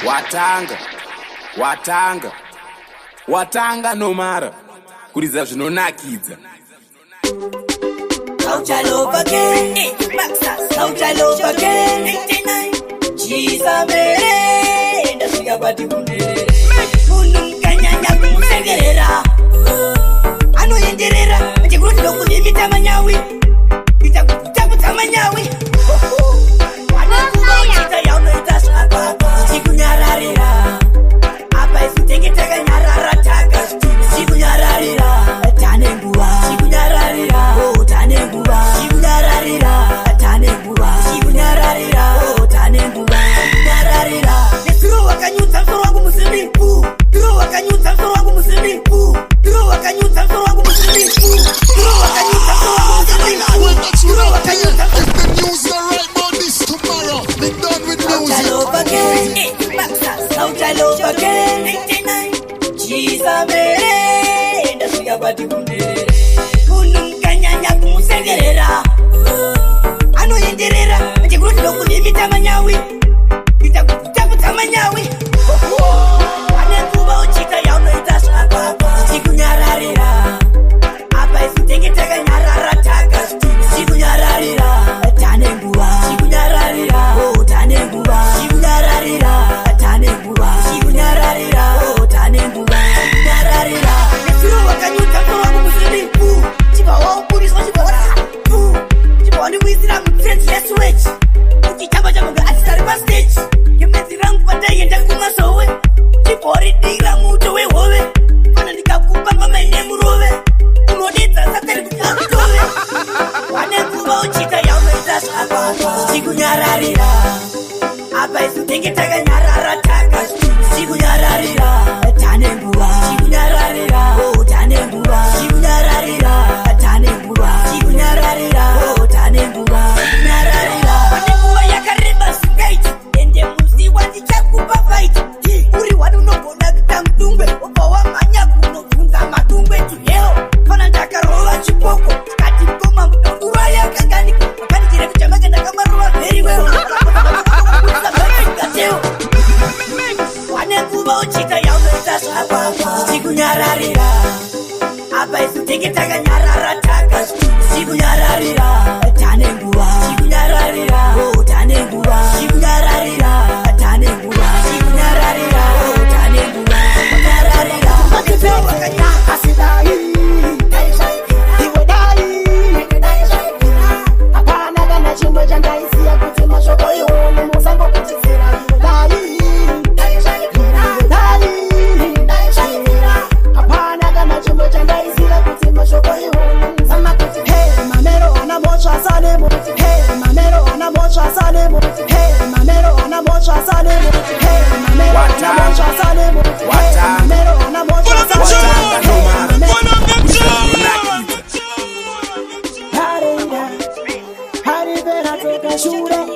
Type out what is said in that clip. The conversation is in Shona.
Watanga, watanga, watanga nomara kuridza zvinonakidza. Munhu mukanyanya kumusekerera anoenderera chekuti ndokunhimita manyawi ita kutambudza manyawi anekuva uchiita yaunoita zvakapa tichikunyararira apa isu tenge takanyarara taka tichikunyararira tane nguva tichikunyararira oh tane nguva tichikunyararira tane nguva tichikunyararira oh tane nguva tichikunyararira nesuro wakanyudza musoro wangu muswimming pool duro wakanyudza musoro wangu muswimming pool duro wakanyudza musoro wangu muswimming pool duro wakanyudza musoro wangu muswimming pool duro wakanyudza If the news are right about this tomorrow, be done with music. Munhu mukanyanya kumusekerera anoenderera chekuti ndokunhimita manyawi ita kutambudza manyawi ane nguva uchiita yaunoita zvakapa tichikunyararira apa isu tenge takanyarara taka tichikunyararira tane nguva tichikunyararira oh tane nguva tichikunyararira tane nguva tichikunyararira oh tane nguva tichikunyararira nesuro wakanyudza musoro wangu muswimming pool chibva waubudiswa chibva wa pu chibva wandikuisira mutrench yesewage uchitamba chamunge asitari pastage ngemedzi rangu pandaienda kumasowe chibva waridira muto wehove fana ndikakupa pamaine murove unodedza satani kuti akutove wane nguva uchiita yaunoita zvakapa tichikunyararira apa isu tenge takanyarara taka tichikunyararira tane nguva tichikunyararira oh tane nguva tichikunyararira tane nguva tichikunyararira oh tane nguva tichikunyararira pane nguva yakareba singaiti ende musi wandichakupa fight uri wani unogona kuita mudungwe wobva wamhanya kunobvunza madungwe to hell fana ndakarova chipoko kati koma mudondura yakanganika makanijere kuJamaica ndakamarova very well gateo wane nguva uchiita yaunoita zvakapa tichikunyararira apa isu tenge takanyarara taka tichikunyararira tane nguva tichikunyararira oh tane nguva tichikunyararira tane nguva tichikunyararira oh tane nguva tichikunyararira Asi dai iwe dai hapana kana chimwe chandaisiya kuti mashoko iwone musangokuchidzira iwe dai iwe dai hapana kana chimwe chandaisiya kuti mashoko iwone. Hey mamero ana motsva sanemo, hey mamero ana motsva sanemo, hey mamero ana motsva sanemo, hey mamero ana motsva sanemo, hey Watanga. mamero ana motsva Watanga sanemo, hey nomara mamero kuridza zvinonakidza. Harira, harivera tsoka shure.